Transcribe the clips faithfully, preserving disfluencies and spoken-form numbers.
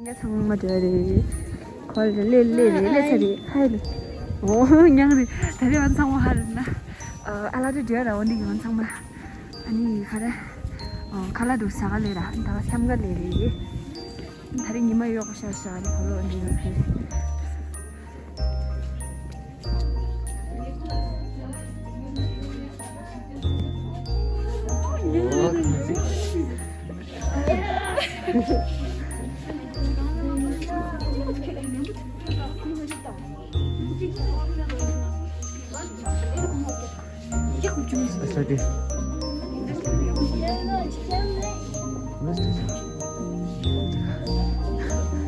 ང་ཚང་མ་འགྲོ་ཡ་རེད། ཁོ་ལ་ལས་ལས་རེད། ལས་ཚ་རེད། ཧའི་ལས། ཨོ་མྱང་རེད། ད་རེས་ང་ཚང་མ་ཧ་རེད་ན། ཨ་ལ་རེ་འགྲོ་ཡ་ར། འོ་འདི་ང་ཚང་མ། ཨ་ནི་ག་རེ། ཨོ་ཁ་ལག་འདུག་ཟ་ག་ལས་ར། ད་ག་སེམས་ག་ལས་རེད། ད་རེས་ཉི་མ་ཡོད་གོ་ཤ་ཤ་རེད། ཁོ་ལོ་འདི་ཡོད་རེད།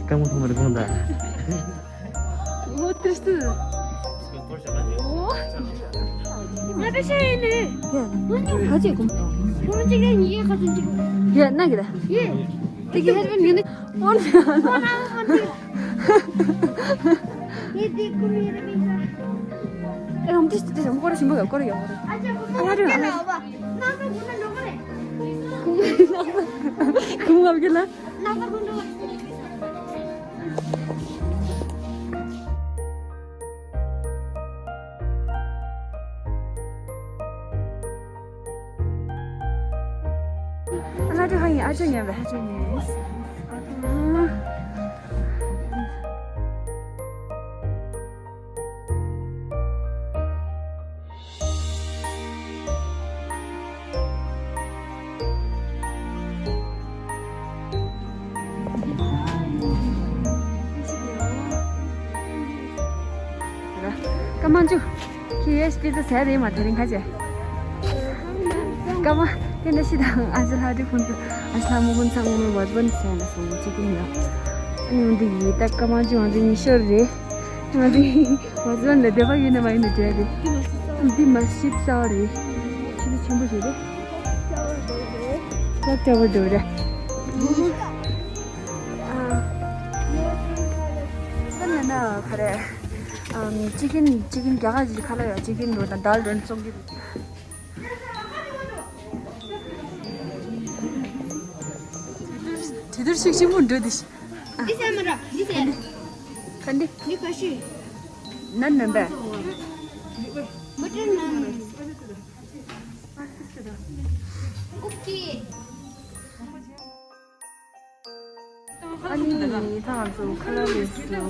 ཀ་མོ་ཐོག་མར་དགོངས་དག་ངོ་ཏིས་ཏི། ང་ད་ཤ་ཡིན་ནི། ཁ་ཅིག་གོམ། གོམ་གཅིག་ཡ་གཉིས་ཡ་ཁ་ཚོན་གཅིག་ཡ་ན་གི་ད། ཡེ། དེ་གི་ཧེར་བན་ཡོད་ནི། ཨོན། ཨོན་ཨ་ཨོན། ཡེ་དེ་ཀུ་མི་ར་མི་ས། ཨེ་ཨམ་ཏིས་ཏི་ཏིས་ཨམ་ཀོ་ར་ཞིམ་པོ་ག་ཀོ་ར་ཡོད་ར། ཨ་ཅག་ཀུ་མི་ར་མི་ས་ཨ་བ། ན་ས་ཀུ་ན་འགྲོ་ག་རེ། ཀུ་མི་ང་གི་ལ། ན་ས་ཀུ་འགྲོ། ཨ་ལ་ཏི་ཧ་ཡིན། ཨ་ཅོ་ཉན་པས། ཨ་ཅོ་ཉན། ཀ་མ་ཅུ། ཁྱི་ཡེ་སྤི་ཙི་ཟས་རེད་མ་དེ་རིང་ཁ་ཅེ། ཀ་མ་དེ་འདྲ་ཤི་དང་ཨ་ཅི་ལྷ་དྲི་ཁུན་ཚོ། ཨ་ཅི་ལྷ་མོ་ཁུན་ཚང་མ་བ་ཟོན་ཟས་ན་སོང་ཅི་ཀུན་ཡོད། ཨ་ནི་འདི་ཡི་ད་ཀ་མ་ཅུ་ང་ཚོ་ཉི་ཤོར་རེད། ང་ཚོ་བ་ཟོན་ལ་བདེ་བ་ཡོད་ན་མ་ཡོད་ན་འདྲ་རེད། འདི་མ་ཤི་ཚ་བ་རེད། ཆི་ལི་ཆེན་པོ་ཞིག་རེད། ལབ་ཏེ་བ་འདུག་རེད། ཨ། ས་ན་ན་ག་རེ། ཨམ། ཅི་ཀིན་ཅི་ཀིན་རྒྱ་གར་གྱི་ཁ་ལག་ཡོད། ཅི་ཀིན་འགྲོ་དང་དཱལ་འགྲོ་ནས་བཙོང་གི་འདུག་དེ་དུས་ཤིག་ཆེན་པོ་འགྲོ་དེ་ཤི། འདི་ཟ་མ་ར། འདི་ཟ། ག་འདི། འདི་ག་ཤི། ནན་ནན་པས། མ་ཏྲན་ནན། ཨོ་ཀེ། ཨ་ནི་ད་ང་ཚོ་ཁ་ལག་ལས་སུ།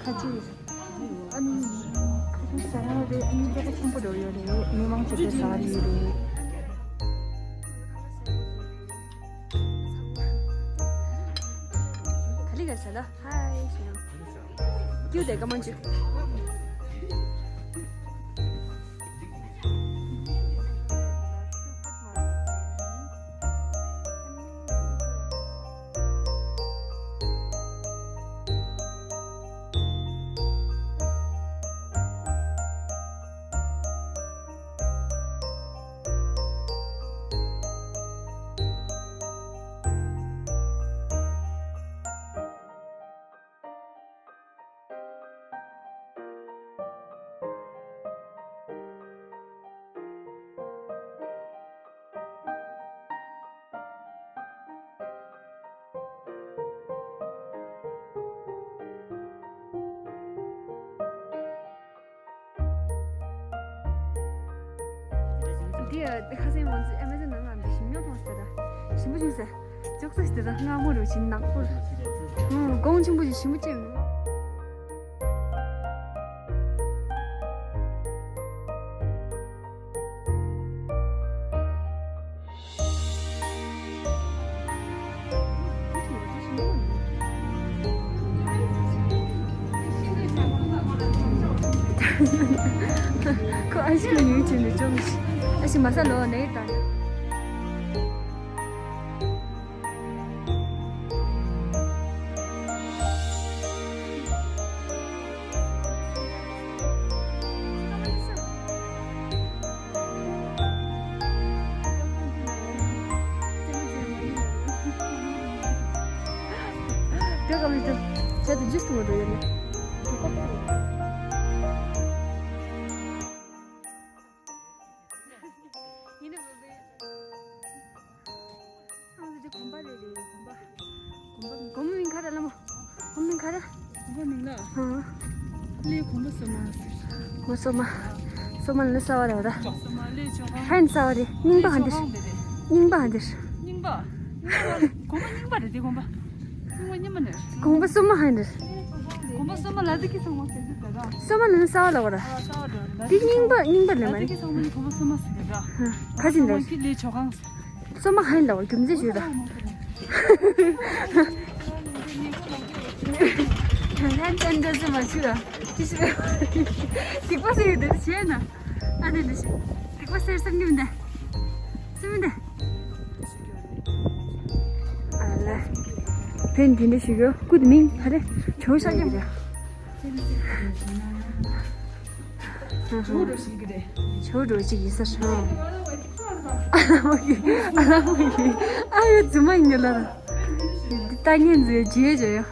ཁ་ཅིག་ཨ་ནི་ཁ་ཅིག་ཟ་ར་རེད། ཨ་ནི་སྐད་ཆ་ཆེན་པོ་འགྲོ་ཡོད་རེད། མི་མང་ཆེ་ཆེ་ཟ་རེད་རེད། ག་ལི་ག་ས་ལ། ཧའི་ཞང་། རྒྱུ་དེ་ཀ་མང་ཆུ། འདི་ཡ་ཁ་སང་ང་ཚོ་ཨེ་མ་ཛོན་ནང་ལ་འདི་ཞིམ་ཉོ་ཐོང་ཟེར་ད། ཞིམ་པོ་ཞིམ་ཟེར། ཅོག་ཙེ་ཞིག་དེ་ད་སྔ་མོ་རུ་ཕྱིན་ནག་པོ་རུ། ཨུ་གོང་ཆེན་པོ་ཞིག་ཞིམ་པོ་ཅན། ཁོ་ཨ་ཤི་ཉུལ་བྱས་ནས་བཅོམ་ཤི། ཨ་ཤི་མ་ས་ལོ་ནས་ད། དེ་ག་མི་ཐུབ། ཆེད་དུ་ཇུས་མ་འགྲོ་ཡོད་ནི། དགོན་པ་མིང་ག་རེ་ལ་མོ། དགོན་པ་མིང་ག་རེ། དགོན་པ་མིང་ལ། ཨང་། གླེ་གོམ་པ་སོ་མ་ཟེར། གོམ་པ་སོ་མ། སོ་མ་ལ་ནི་གསར་པ་རེད་བ་ད། སོ་མ་གླེ་ཆོ་ག་ཧན་གསར་པ་རེད། རྙིང་པ་ཧན་འདིར། རྙིང་པ་ཧན་འདིར། རྙིང་པ། རྙིང་པ་ལ་གོམ་པ་རྙིང་པ་རེད་དེ་གོམ་པ། རྙིང་པ་རྙིང་པ་ནས། གོམ་པ་སོ་མ་ཧན་འདིར། གོམ་པ་སོ་མ་ལ་དེ་གི་སོ་མ་ཟེར་གི་ཟེར་ར། སོ་མ་ལ་ནི་གསར་པ་ལ་བ་ར། གསར་པ་རེད་བ་ད། དེ་རྙིང་པ་རྙིང་པ་ལ་ལ་མ་དེ་རེད། གི་སོ་མ་ནི་གོམ་པ་སོ་མ་ཟེར་གི་ར། ཧ། ག་ཅི་འདིར། སོ་མ་གི་གླེ་ཆོ་ག་སོ་མ་ཧན་ལ་བ་རྒྱུ་མཚན་ཞུ་ད། ཧན་ཧན་འདྲ་ཟེར་མ་ཞུ་ད། ཅི་ཞུ་ད། སྡིག་པ་ཟེར་ཡོད་དེ་བྱས་ན། ཨ་ནི་འདི་ཞུ། སྡིག་པ་ཟེར་ཟེར་ནི་མི་འདའ། སེམས་མི་འདའ། ཨ་ལ། ཕན་དེ་འདྲ་ཞུ་གི་སྐུ་དེ་མིང་ག་རེ། ཇོ་ཤ་རྒྱ་མོ། ཇོ་རུ་ཞིག་གི་རེད། ཇོ་རུ་ཞིག་ཡིན་ས་ཧྲང་། ཨ་ལ་མོ་གི། ཨ་ལ་མོ་གི། ཨ་ཡོ་རྫུན་མ་ཡིན་ལ་ར། འདི་ལྟ་ངན་ཟེར་བརྗེད་བྱ་ཡོ།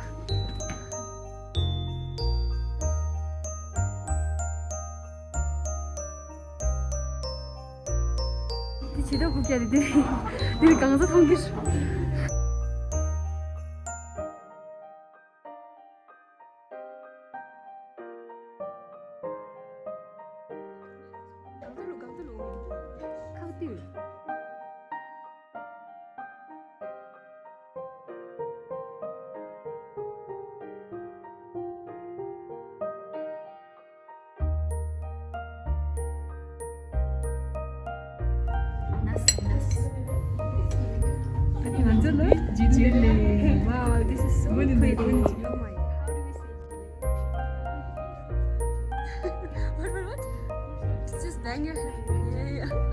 འདི་ཇི་ལྟར་སྒུག་རྒྱ་རེད་དེ། འདིར་གང་ཟག་མཐོང་གི། Wow, this is so pretty. Oh my God. How do we say What, what, what? Just bang your head. Yeah, yeah.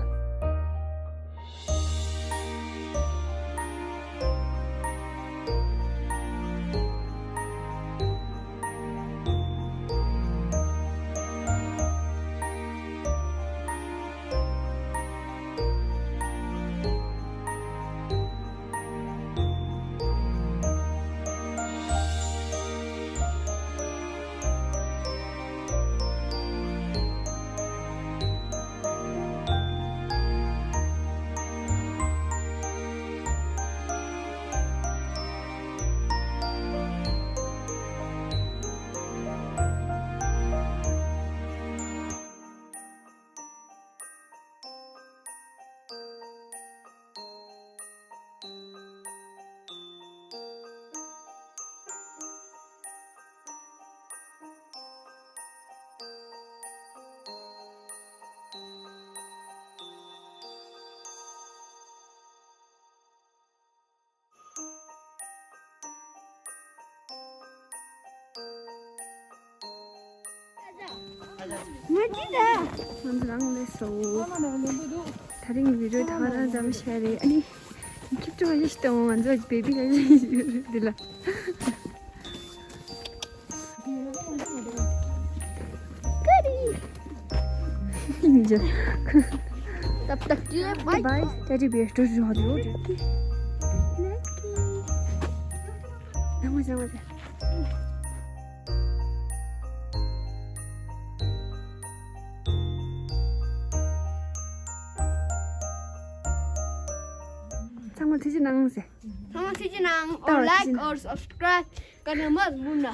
ང་ཚོ་རང་ལས་སོ། ད་རིང་བི་ཌིའོ་ད་ག་རང་ཙམ་བཤད་རེད། ཨ་ནི་ཁྱེད་ཚོ་ཨ་ཞིག་བཏང་ང་ཚོ་བེ་བི་ག་ཞིག་འདི་ལ། Goody. Tap tap. Bye. Bye. Teddy bear. ཚང་མ་ཐུགས་རྗེ་གནང་ཟེར། ཚང་མ་ཐུགས་རྗེ་གནང་། ལྟ་བ། Or like ཐུགས་རྗེ་གནང་། Or subscribe. ཀ་ནས་མར་མུ་ན།